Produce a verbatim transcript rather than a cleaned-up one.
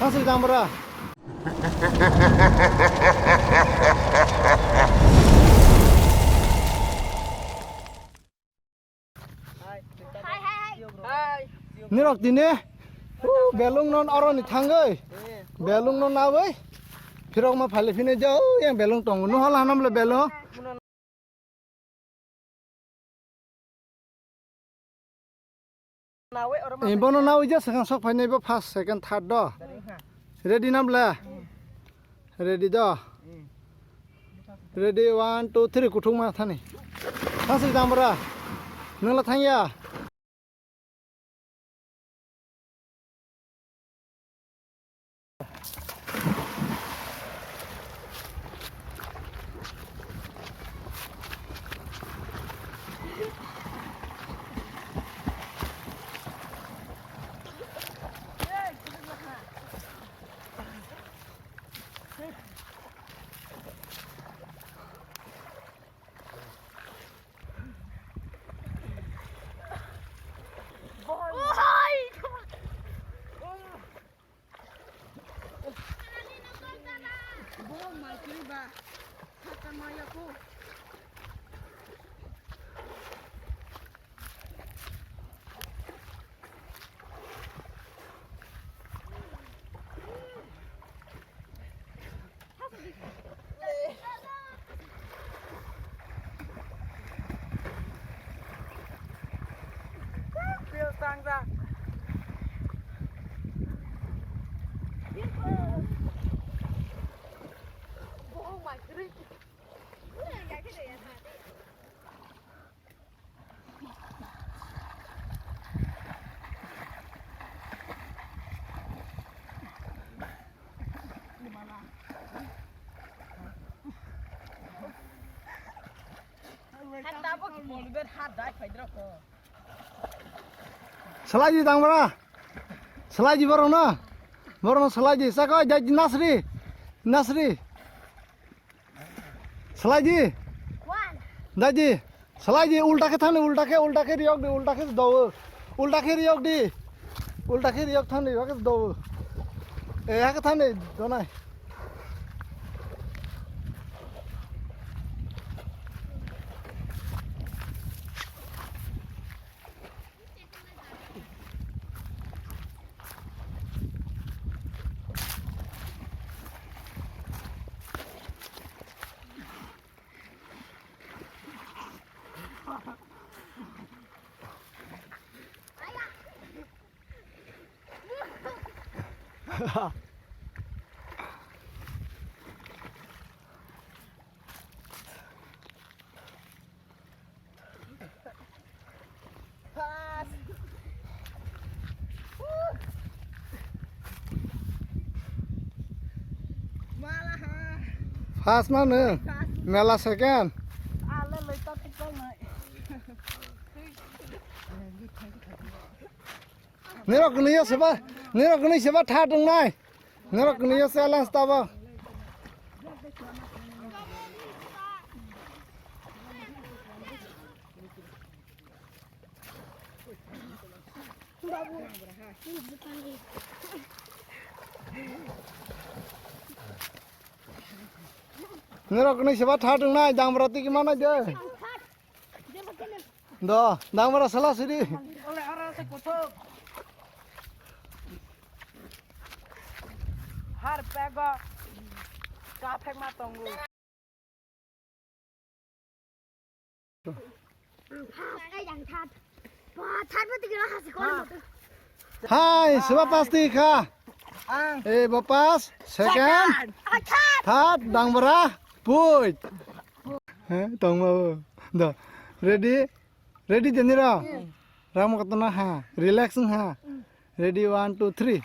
Aswk jang bwra. Nirok tini, uh, belung non oro ni thangwi. Belung non nawi. Phirok ma phali phine jao, yang belung tongo. Nu hal hanam le belung. Nawi oro ma. Eh, bono nawi je sakang sok phainai bo first, second, third do. Ready nam le? Ready do? Ready, one, two, three, kuthuk ma thani. Thang sik jang bwra. Nang la thang ya. Salaidi tangbra. Salaidi borokno. Borokno salaidi. Sako, jai Nasri. Nasri. Salaidi. One. Daidi. Salaidi, ulta khe thani, ulta khe, ulta khe riyok di, ulta khe dawo. Ulta khe riyok di. Ulta khe riyok thani, ulta khe dawo. Eh, hakhe thani, donai. First na nwng? Mela second. Nirok kwnwi seba, nirok kwnwi seba tha tongnai. Nirok kwnwi challenge tabo. Nirok kwnwi seba tha tongnai, dangbra tiki mana je. Do, dangbra sala siri. Har pego kaphek ma tongo. Hai, seba pasti kha. Ang. Eh, bo pas, second, second. Third, dangbra, pui. He, tongma bo. Do. Ready? Ready, Denira? Hmm. Ramo katona ha. Relax ha. Hmm. Ready, one, two, three.